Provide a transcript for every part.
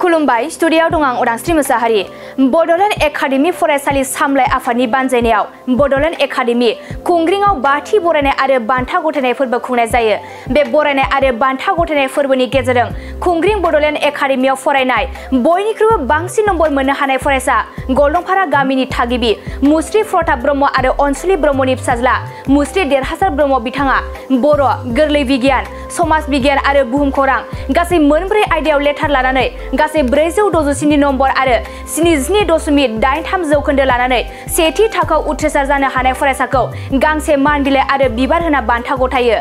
खुलुमबाय स्टुडियाव दं आं उदांस्रि मोसाहारि। बड'लेण्ड एकाडेमि फरायसालि सामलाय आफादनि बानजायनायाव बड'लेण्ड एकाडेमि खुंग्रिंआव बाथि बरायनाय आरो बान्था गथायनाय फोरबो खुंनाय जायो। बे बरायनाय आरो बान्था गथायनाय फोरबोनि गेजेरजों खुंग्रिं बड'लेण्ड एकाडेमियाव फरायनाय बयनिख्रुइबो बांसिन नम्बर मोननो हानाय फरायसा गलदंफारा गामिनि थागिबि मुस्रि प्रताप ब्रह्म आरो अनसुलि ब्रह्मनि फिसाज्ला मुस्रि देरहासार ब्रह्म बिथाङा बर', गोरलै बिगियान, समाज बिगियान आरो बुहुमखौरां गासै मोनब्रै आयदायाव लेटार लानानै गासै 460 नम्बर आरो 77.83 जौखोन्दो लानानै सेथि थाखोआव उथ्रिसार जानो हानाय फरायसाखौ गांसे मान बिलाइ आरो बिबार होना बान्था गथायो।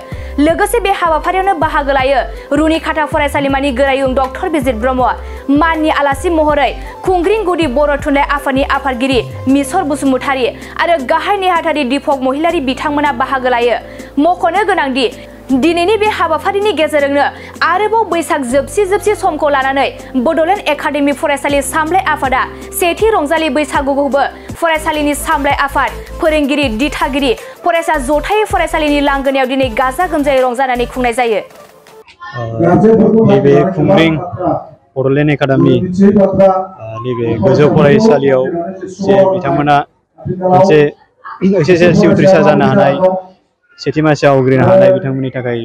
लोगोसे बे हाबाफारियावनो बाहागो लायो रुनिखाता फरायसालिमानि गोरायुं डक्टर बिजित ब्रह्म, माननि आलासि महरै खुंग्रिं गुदि बर' थुनलाइ आफादनि आफादगिरि मिसर बसुमतारी आरो गाहाय नेहाथारि दीपक महिलारी बिथांमोना बाहागो लायो। मख'नो गोनांदि दिनैनि बे हाबाफारिनि गेजेरजोंनो आरोबाव बैसाग जोबसि समखौ लानानै बड'लेण्ड एकाडेमि फरायसालि सामलाय आफादा सेथि रंजालि बैसागुखौबो फरायसालिनि सामलाय आफाद, फोरोंगिरि, दिथागिरि, फरायसा जथायै फरायसालिनि लांगोनायाव दिनै गाजा गोमजायै रंजानानै खुंनाय जायो। नैबे खुंग्रिं बड'लेण्ड एकाडेमि नैबे गोजौ फरायसालियाव जे बिथांमोना मोनसे HSLC उथ्रिसार जानो हानाय सेथि मासियाव आवग्रिनो हानाय बिथांमोननि थाखाय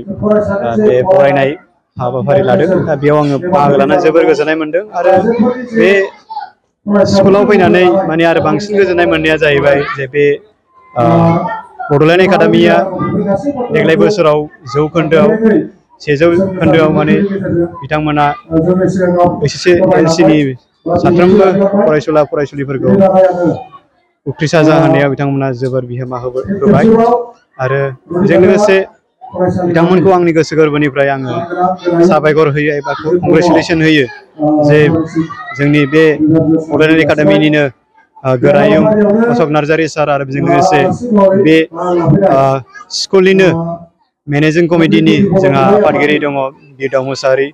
बे फरायनाय हाबाफारि लादों। दा बेयाव आङो बाहागो लानानै जोबोर गोजोननाय मोनदों आरो बे स्कुलाव फैनानै माने आरो बांसिन गोजोननाय मोननाया जाहैबाय जे बे बड'लेण्ड एकाडेमिया देग्लाय बोसोराव जौखोन्दोआव 100 माने बिथांमोना HSLCनि साफ्रोमबो फरायसुला फरायसुलिफोरखौ उथ्रिसार जाहोनायाव बिथांमोना जोबोर बिहोमा होबाय आरो बेजों लोगोसे बिथांमोनखौ आंनि गोसो गोरबोनिफ्राय आङो साबायखर होयो एबा कंग्रेचुलेसन होयो जे जोंनि बे बड'लेण्ड एकाडेमिनिनो गोरायुं अशोक नार्जारी सार आरो बेजों लोगोसे बे स्कुलनिनो मेनेजिं कमिटिनि जोंहा आफादगिरि दङ बिरदाव मुसाहारि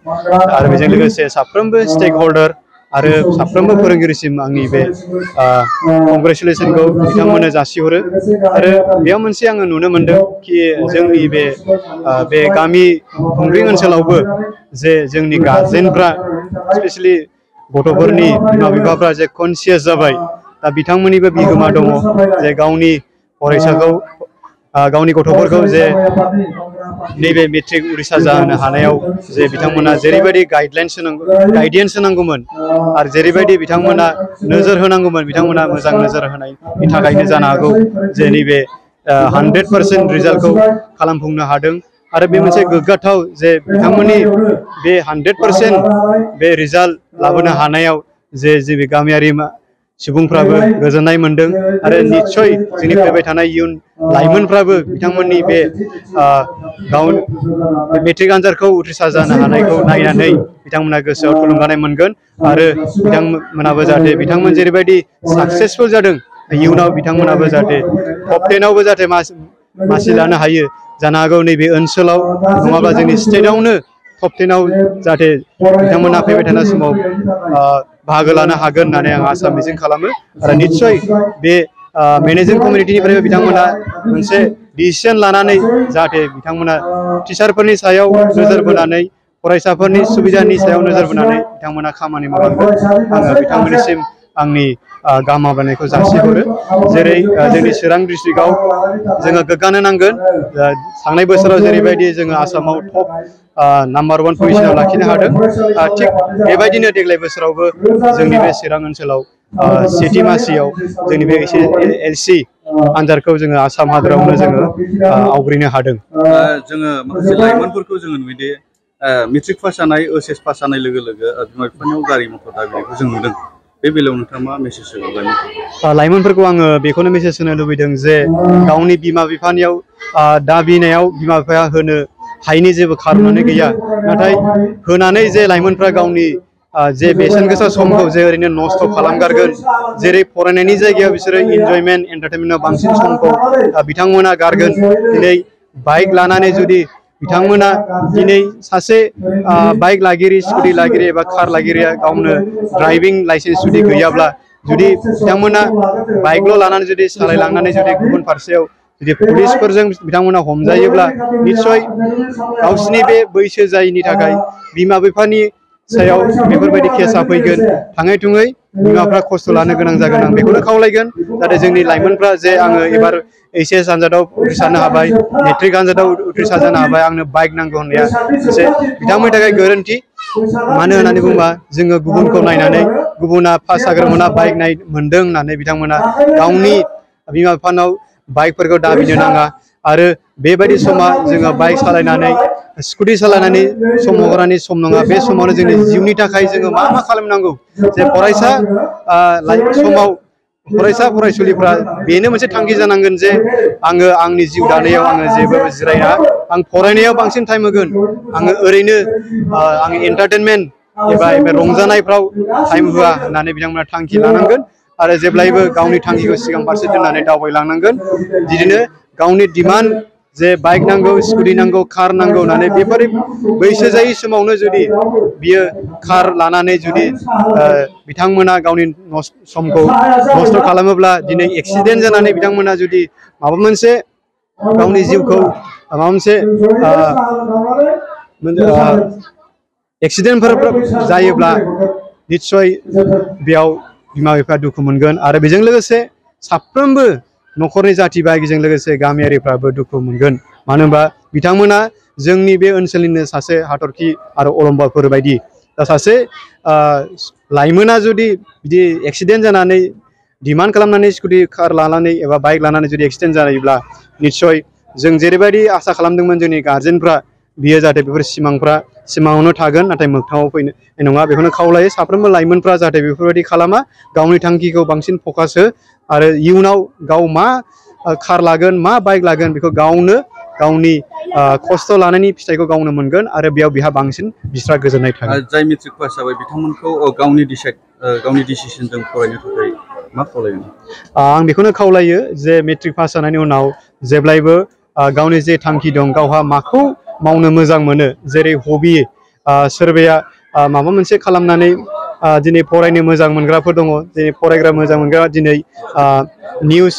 आरो बेजों लोगोसे साफ्रोमबो स्टेक हल्डार आरो साफ्रोमबो फोरोंगिरिसिम आंनि बे कंग्रेचुलेसनखौ बिथांमोननो जासिहरो। आरो बेयाव मोनसे आङो नुनो मोनदों कि जोंनि बे गामि खुंग्रिं ओनसोलावबो जे जोंनि गार्जेनफ्रा स्पेशली गथ'फोरनि बिमा बिफाफ्रा जे कनसियास जाबाय, दा बिथांमोननिबो बिहोमा दङ जे गावनि फरायसाखौ गावनि गथ'फोरखौ जे नैबे मेट्रिक उथ्रिसार जाहोनो हानायाव जे बिथांमोना जेरैबायदि गाइडेन्स होनांगौमोन आरो जेरैबायदि बिथांमोना नोजोर होनांगौमोन, बिथांमोना मोजां नोजोर होनायनि थाखायनो जानो हागौ जे नैबे 100% रिजाल्टखौ खालामफुंनो हादों। आरो बे मोनसे गोग्गाथाव जे बिथांमोननि बे 100% बे रिजाल्ट लाबोनो हानायाव जे बे गामियारि सुबुंफ्राबो गोजोननाय मोनदों आरो निस्सय जोंनि फैबाय थानाय इयुन लाइमोनफ्राबो बिथांमोननि बे मेट्रिक आनजादखौ उथ्रिसार जानो हानायखौ नायनानै बिथांमोना गोसोआव थुलुंगानाय मोनगोन आरो बिथांमोनाबो जाहाथे बिथांमोन जेरैबायदि साक्सेसफुल जादों इयुनाव बिथांमोनाबो जाहाथे टप 10आवबो जाहाथे मासि लानो हायो। जानो हागौ नैबे ओनसोलाव नङाब्ला जोंनि स्टेटआवनो टप 10आव जाहाथे बिथांमोना फैबाय थानाय समाव बाहागो लानो हागोन होननानै आं आसा मिजिं खालामो आरो निस्सय बे मेनेजिं कमिटिनिफ्रायबो बिथांमोना मोनसे डिसिसन लानानै जाहाथे बिथांमोना टिचारफोरनि सायाव नोजोर बोनानै फरायसाफोरनि सुबिदानि सायाव नोजोर बोनानै बिथांमोना खामानि मावलांगोन। आङो बिथांमोननिसिम आंनि गाहाम हामलायनायखौ जासिहरो। जेरै जोंनि चिरां डिस्ट्रिक्टआव जोङो गोग्गानो नांगोन, थांनाय बोसोराव जेरैबायदि जोङो आसामाव टप नाम्बार 1 पजिशनाव लाखिनो हादों, थिग बेबायदिनो देग्लाय बोसोरावबो जोंनि बे चिरां ओनसोलाव सेथि मासियाव जोंनि बे HSLC आनजादखौ जोङो आसाम हादोरावनो जोङो आवग्रिनो हादों। जोङो माखासे लाइमोनफोरखौ जोङो नुयोदि मेट्रिक पास जानाय OHS पास जानाय लोगो लोगो बिमा बिफानियाव गारि मटर दाबिनायखौ जों नुदों। बे बेलायाव नोंथाङा मा मेसेज होगोन? लाइमोनफोरखौ आङो बेखौनो मेसेज होनो लुबैदों जे गावनि बिमा बिफानियाव दाबिनायाव बिमा बिफाया होनो हायैनि जेबो खारनानो गैया, नाथाय होनानै जे लाइमोनफ्रा गावनि जे बेसेन गोसा समखौ जे ओरैनो नस्थ' खालामगारगोन, जेरै फरायनायनि जायगायाव बिसोरो इन्जयमेन्ट एन्टारटेनमेन्टआव बांसिन समखौ बिथांमोना गारगोन। दिनै बाइक लानानै जुदि बिथांमोना दिनै सासे बाइक लागिरि, स्कुटि लागिरि एबा कार लागिरिया गावनो ड्राइभिं लाइसेन्स जुदि गैयाब्ला, जुदि बिथांमोना बाइकल' लानानै जुदि सालायलांनानै जुदि गुबुन फारसेयाव जुदि पुलिसफोरजों बिथांमोना हमजायोब्ला निस्सय गावसिनि बे बैसो जायैनि थाखाय बिमा बिफानि सायाव बेफोरबायदि केसा फैगोन थाङै थुङै बिमाफ्रा खस्थ' लानो गोनां जागोन आं बेखौनो खावलायगोन जाहाथे जोंनि लाइमोनफ्रा जे आङो एबार HS आनजादाव उथ्रिसारनो हाबाय मेट्रिक आनजादाव उथ्रिसार जानो हाबाय आंनो बाइक नांगौ होननाया मोनसे बिथांमोननि थाखाय गोरोन्थि मानो होननानै बुङोबा जोङो गुबुनखौ नायनानै गुबुना पास जाग्रोमोना बाइक मोनदों होननानै बिथांमोना गावनि बिमा बिफानाव बाइकफोरखौ दाबिनो नाङा आरो बेबायदि समा जोङो बाइक सालायनानै स्कुटि सालायनानै सम हगारनानै सम नङा बे समावनो जोंनि जिउनि थाखाय जोङो मा खालामनांगौ जे फरायसा समाव फरायसा फरायसुलिफ्रा बेनो मोनसे थांखि जानांगोन जे आङो आंनि जिउ दानायाव आङो जेबो जिराया आं फरायनायाव बांसिन टाइम होगोन आङो ओरैनो आं एन्टारटेनमेन्ट एबा रंजानायफ्राव टाइम होआ होननानै बिथांमोना थांखि लानांगोन आरो जेब्लायबो गावनि थांखिखौ सिगां फारसे दोननानै दावबायलांनांगोन बिदिनो गावनि डिमान्ड जे बाइक नांगौ स्कुटि नांगौ कार नांगौ होननानै बेफोर बैसो जायै समावनो जुदि बियो कार लानानै जुदि बिथांमोना गावनि समखौ नस्थ' खालामोब्ला दिनै एक्सिडेन्ट जानानै बिथांमोना जुदि माबा मोनसे गावनि जिउखौ माबा मोनसे एक्सिडेन्टफोर जायोब्ला निस्सय बेयाव बिमा बिफाया दुखु मोनगोन आरो बेजों लोगोसे साफ्रोमबो न'खरनि जाथि बाहागिजों लोगोसे गामियारिफ्राबो दुखु मोनगोन मानो होनबा बिथांमोना जोंनि बे ओनसोलनिनो सासे हाथरखि आरो अलंबारफोर बायदि दा सासे लाइमोना जुदि बिदि एक्सिडेन्ट जानानै डिमान्ड खालामनानै स्कुटि कार लानानै एबा बाइक लानानै जुदि एक्सिडेन्ट जायोब्ला निस्सय जों जेरैबायदि आसा खालामदोंमोन जोंनि गार्जेनफ्रा बियो जाहाथे बेफोर सिमाङावनो थागोन नाथाय मोगथाङाव फैनाय नङा बेखौनो खावलायो साफ्रोमबो लाइमोनफ्रा जाहाथे बेफोरबायदि खालामा गावनि थांखिखौ बांसिन फकास हो आरो इयुनाव गाव मा कार लागोन मा बाइक लागोन बेखौ गावनो गावनि खस्थ' लानायनि फिथाइखौ गावनो मोनगोन आरो बेयाव बिहा बांसिन बिस्रा गोजोननाय थागोन जाय मेट्रिक पास जाबाय बिथांमोनखौ गावनि डिसिसनजों फरायनो थाखाय मा खावलायो आं बेखौनो खावलायो जे मेट्रिक पास जानायनि उनाव जेब्लायबो गावनि जे थांखि दं गावहा माखौ मावनो मोजां मोनो जेरै हबि सोरबाया माबा मोनसे खालामनानै दिनै फरायनो मोजां मोनग्राफोर दङ दिनै फरायग्रा मोजां मोनग्रा दिनै निउस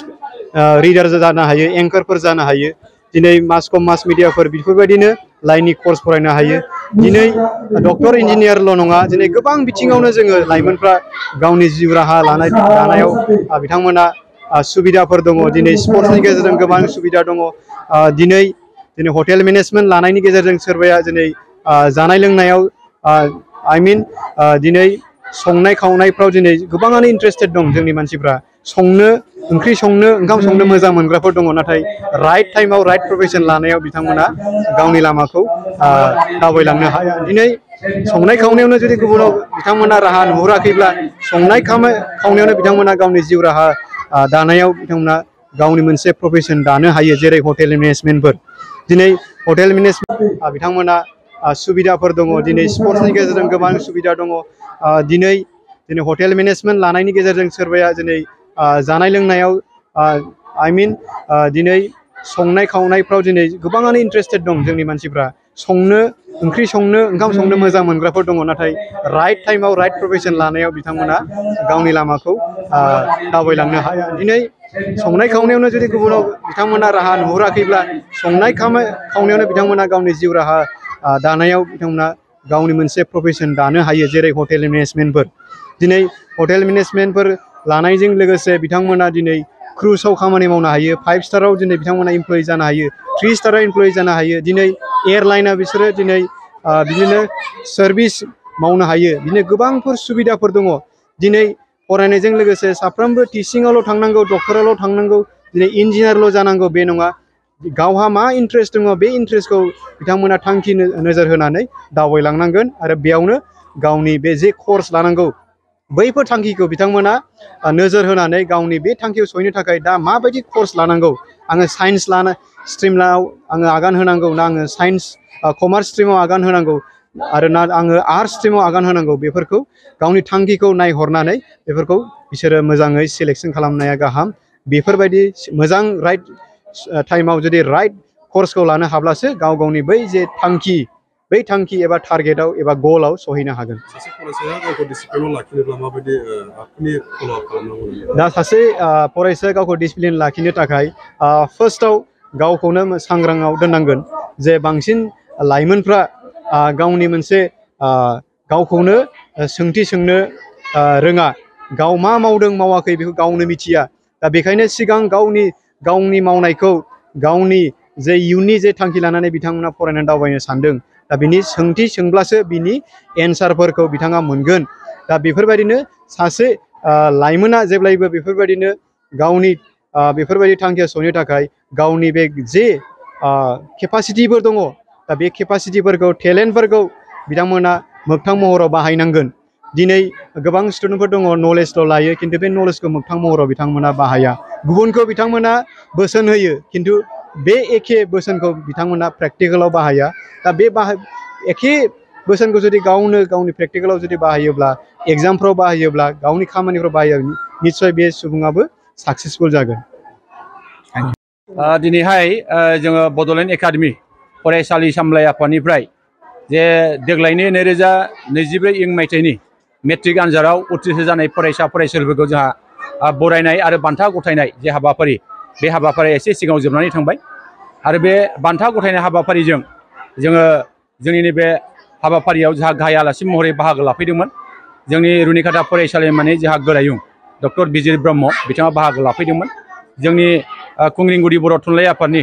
रिडार जानो हायो एंकारफोर जानो हायो दिनै मास मिडियाफोर बेफोरबायदिनो लाइननि कर्स फरायनो हायो दिनै डक्टर इन्जिनियारल' नङा दिनै गोबां बिथिङावनो जोङो लाइमोनफ्रा गावनि जिउ राहा दानायाव बिथांमोना सुबिदाफोर दङ दिनै स्पर्ट्सनि गेजेरजों गोबां सुबिदा दङ दिनै हटेल मेनेजमेन्ट लानायनि गेजेरजों सोरबाया दिनै जानाय लोंनायाव दिनै संनाय खावनायफ्राव दिनै गोबाङानो इन्टारेस्टेड दं जोंनि मानसिफ्रा ओंख्रि संनो ओंखाम संनो मोजां मोनग्राफोर दङ नाथाय राइट टाइमाव राइट प्रफेसन लानायाव बिथांमोना गावनि लामाखौ दावबायलांनो हाया दिनै संनाय खावनायावनो जुदि गुबुनाव बिथांमोना राहा नुहुराखैब्ला संनाय खावनायावनो बिथांमोना गावनि जिउ राहा दानायाव बिथांमोना गावनि मोनसे प्रफेसन दानो हायो जेरै हटेल मेनेजमेन्टफोर दिनै हटेल मेनेजमेन्ट बिथांमोना सुबिदाफोर दङ दिनै स्पर्ट्सनि गेजेरजों गोबां सुबिदा दङ दिनै हटेल मेनेजमेन्ट लानायनि गेजेरजों सोरबाया दिनै जानाय लोंनायाव दिनै संनाय खावनायफ्राव दिनै गोबाङानो इन्टारेस्टेड दं जोंनि मानसिफ्रा ओंख्रि संनो ओंखाम संनो मोजां मोनग्राफोर दङ नाथाय राइट टाइमाव राइट प्रफेसन लानायाव बिथांमोना गावनि लामाखौ दावबायलांनो हाया दिनै संनाय खावनायावनो जुदि गुबुनाव बिथांमोना राहा नुहुराखैब्ला संनाय खावनायावनो बिथांमोना गावनि जिउ राहा दानायाव बिथांमोना गावनि मोनसे प्रफेसन दानो हायो जेरै हटेल मेनेजमेन्टफोर दिनै हटेल मेनेजमेन्टफोर लानायजों लोगोसे बिथांमोना दिनै क्रुजआव खामानि मावनो हायो 5 स्टाराव दिनै बिथांमोना इमप्लयि जानो हायो 3 स्टाराव इमप्लयि जानो हायो दिनै एयारलाइना बिसोरो दिनै बिदिनो सार्भिस मावनो हायो बिदिनो गोबांफोर सुबिदाफोर दङ दिनै फरायनायजों लोगोसे साफ्रोमबो टिचिंआवल' थांनांगौ डक्टरावल' थांनांगौ दिनै इन्जिनियारल' जानांगौ बे नङा गावहा मा इन्टारेस्ट दङ बे इन्टारेस्टखौ बिथांमोना थांखि नोजोर होनानै दावबायलांनांगोन आरो बेयावनो गावनि बे जे कर्स लानांगौ बैफोर थांखिखौ बिथांमोना नोजोर होनानै गावनि बे थांखियाव सहैनो थाखाय दा माबायदि कर्स लानांगौ आङो साइन्स स्ट्रिमाव आङो आगान होनांगौ ना आङो कमार्स स्ट्रिमाव आगान होनांगौ आरो ना आङो आर्ट्स स्ट्रिमाव आगान होनांगौ बेफोरखौ गावनि थांखिखौ नायहरनानै बेफोरखौ बिसोरो मोजाङै सिलेक्सन खालामनाया गाहाम बेफोरबायदि मोजां राइट टाइमाव जुदि राइट कर्सखौ लानो हाब्लासो गावनि बै जे थांखि एबा टारगेटआव एबा गलाव सहैनो हागोन सासे फरायसाया गावखौ डिसिप्लिनाव लाखिनोब्ला माबायदि आखुनि फल' खालामनांगौ दा सासे फरायसाया गावखौ डिसिप्लिन लाखिनो थाखाय फार्स्टआव गावखौनो सांग्राङाव दोननांगोन जे बांसिन लाइमोनफ्रा गावनि मोनसे गावखौनो सोंथि सोंनो रोङा, गाव मा मावदों मावाखै बेखौ गावनो मिथिया। दा बेखायनो सिगां गावनि मावनायखौ गावनि जे इयुननि जे थांखि लानानै बिथांमोना फरायनानै दावबायनो सानदों, दा बिनि सोंथि सोंब्लासो बिनि एन्सारफोरखौ बिथाङा मोनगोन। दा बेफोरबायदिनो सासे लाइमोना जेब्लायबो बेफोरबायदिनो गावनि बेफोरबायदि थांखियाव सहैनो थाखाय गावनि बे जे केपासिटिफोर दङ, दा बे केपासिटिफोरखौ टेलेन्टफोरखौ बिथांमोना मोगथां महराव बाहायनांगोन। दिनै गोबां स्टुडेन्टफोर दङ नलेजल' लायो, खिन्थु बे नलेजखौ मोगथां महराव बिथांमोना बाहाया। गुबुनखौ बिथांमोना बोसोन होयो, खिन्थु बे एखे बोसोनखौ बिथांमोना प्रेक्टिकेलाव बाहाया। दा बे एखे बोसोनखौ जुदि गावनि प्रेक्टिकेलाव जुदि बाहायोब्ला, एग्जामफ्राव बाहायोब्ला, गावनि खामानिफ्राव बाहायोब्ला निस्सय बे सुबुङाबो साक्सेसफुल जागोन। दिनैहाय जोङो बड'लेण्ड एकाडेमि फरायसालि सामलाय आफादनिफ्राय जे देग्लायनि 2024 इं मायथाइनि मेट्रिक आनजादाव उथ्रिसार जानाय फरायसा फरायसुलिफोरखौ जोंहा बरायनाय आरो बान्था गथायनाय जे हाबाफारि, बे हाबाफारिया एसे सिगाङाव जोबनानै थांबाय। आरो बे बान्था गथायनाय हाबाफारिजों जोङो जोंनि नैबे हाबाफारियाव जोंहा गाहाय आलासि महरै बाहागो लाफैदोंमोन। जोंनि रुनिकाटा फरायसालिमानि जोंहा गोरायुं डक्टर बिजिर ब्रह्म बिथाङा बाहागो लाफैदोंमोन। जोंनि खुंग्रिंगुरि बर' थुनलाइ आफादनि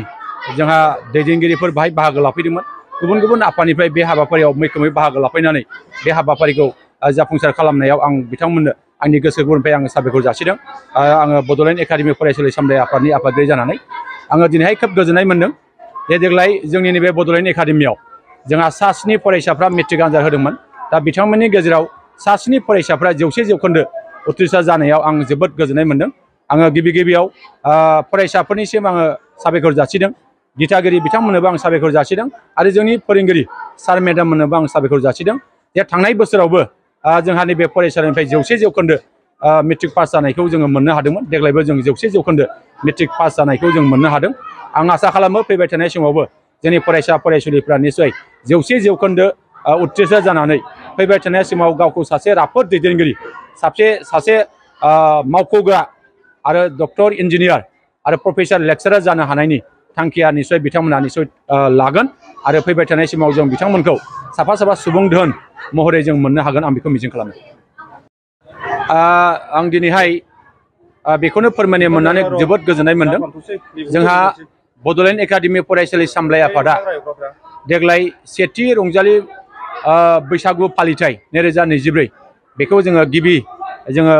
जोंहा दैदेनगिरिफोर बाहाय बाहागो लाफैदोंमोन। गुबुन गुबुन आफादनिफ्राय बे हाबाफारियाव मैखोमै बाहागो लाफैनानै बे हाबाफारिखौ जाफुंसार खालामनायाव आं बिथांमोननो आंनि गोसो गोरबोनिफ्राय आङो साबायखर जासिदों। आङो बड'लेण्ड एकाडेमि फरायसालि सामलाय आफादनि आफादगिरि जानानै आङो दिनैहाय खोब गोजोननाय मोन्दों। देग्लाय जोंनि नैबे बड'लेण्ड एकाडेमियाव जोंहा 7 फरायसाफ्रा मेट्रिक आनजाद होदोंमोन। दा बिथांमोननि गेजेराव 7 फरायसाफ्रा 100% उथ्रिसार जानायाव आं जोबोद गोजोननाय मोन्दों। आङो गिबियाव फरायसाफोरनिसिम आङो साबायखर जासिदों। दिथागिरि बिथांमोननोबो आं साबायखर जासिदों आरो जोंनि फोरोंगिरि सार मेडाममोननोबो आं साबायखर जासिदों। जे थांनाय बोसोरावबो जोंहा नैबे फरायसालिनिफ्राय 100% मेट्रिक पास जानायखौ जोङो मोननो हादोंमोन। देग्लायबो जों 100% मेट्रिक पास जानायखौ जों मोननो हादों। आं आसा खालामो फैबाय थानाय समावबो जोंनि फरायसा फरायसुलिफ्रा निस्सय 100% उथ्रिसार जानानै फैबाय थानाय समाव गावखौ सासे राफोद दैदेनगिरि, सासे मावख'ग्रा आरो डक्टर, इन्जिनियार आरो प्रफेसार, लेक्सारार जानो हानायनि थांखिया निस्सय बिथांमोना निस्सय लागोन। आरो फैबाय थानाय समाव जों बिथांमोनखौ साफा सुबुं धोन महरै जों मोननो हागोन, आं बेखौ मिजिं खालामो। आं दिनैहाय बेखौनो फोरमायनो मोननानै जोबोद गोजोननाय मोन्दों। जोंहा बड'लेण्ड एकाडेमि फरायसालि सामलाय आफादा देग्लाय सेथि रंजालि बैसागु फालिथाय 2024 बेखौ जोङो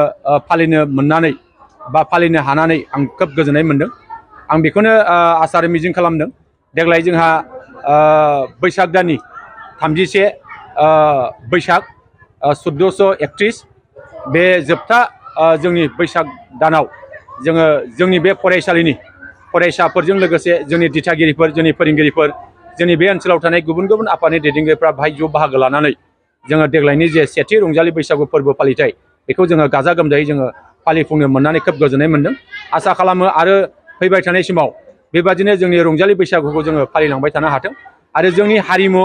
फालिनो मोननानै बा फालिनो हानानै आं खोब गोजोननाय मोन्दों। आं बेखौनो आसा आरो मिजिं खालामदों। देग्लाय जोंहा बैसाग दाननि 31 बैसाग 1431 बे जोबथा जोंनि बैसाग दानाव जोङो जोंनि बे फरायसालिनि फरायसाफोरजों लोगोसे जोंनि दिथागिरिफोर, जोंनि फोरोंगिरिफोर, जोंनि बे ओनसोलाव थानाय गुबुन गुबुन आफादनि दैदेनगिरिफ्रा बाहाय ज' बाहागो लानानै जोङो देग्लायनि जे सेथि रंजालि बैसागु फोरबो फालिथाय बेखौ जोङो गाजा गोमजायै जोङो फालिफुंनो मोननानै खोब गोजोननाय मोन्दों। आसा खालामो आरो फैबाय थानाय समाव बेबादिनो जोंनि रंजालि बैसागुखौ जोङो फालिलांबाय थानो हाथों आरो जोंनि हारिमु,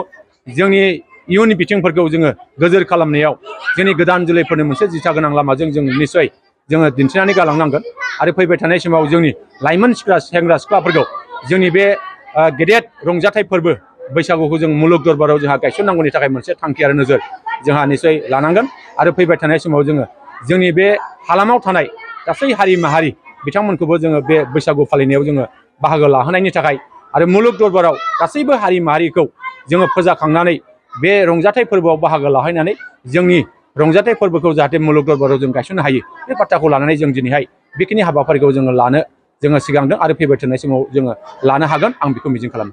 जोंनि इयुन बिथिंफोरखौ जोङो गोजोर खालामनायाव जोंनि गोदान जोलैफोरनो मोनसे दिथा गोनां लामाजों जों निस्सय जोङो दिन्थिनानै गालांनांगोन। आरो फैबाय थानाय समाव जोंनि लाइमोन सेंग्रा सिख्लाफोरखौ जोंनि बे गेदेर रंजाथाइ फोरबो बैसागुखौ जों मुलुग दरबाराव जोंहा गायसननांगौनि थाखाय मोनसे थांखि आरो नोजोर जोंहा निस्सय लानांगोन। आरो फैबाय थानाय समाव जोङो जोंनि बे हालामाव थानाय गासै हारि माहारि बिथांमोनखौबो जोङो बे बैसागु फालिनायाव जोङो बाहागो लाहोनायनि थाखाय आरो मुलुग दरबाराव गासैबो हारि माहारिखौ जोङो फोजाखांनानै बे रंजाथाइ फोरबोआव बाहागो लाहैनानै जोंनि रंजाथाइ फोरबोखौ जाहाथे मुलुग दरबाराव जों गायसननो हायो, बे बाथ्राखौ लानानै जों दिनैहाय बेखिनि हाबाफारिखौ जोङो लानो सिगांदों आरो फैबाय थानाय समाव जोङो लानो हागोन, आं बेखौ मिजिं खालामो।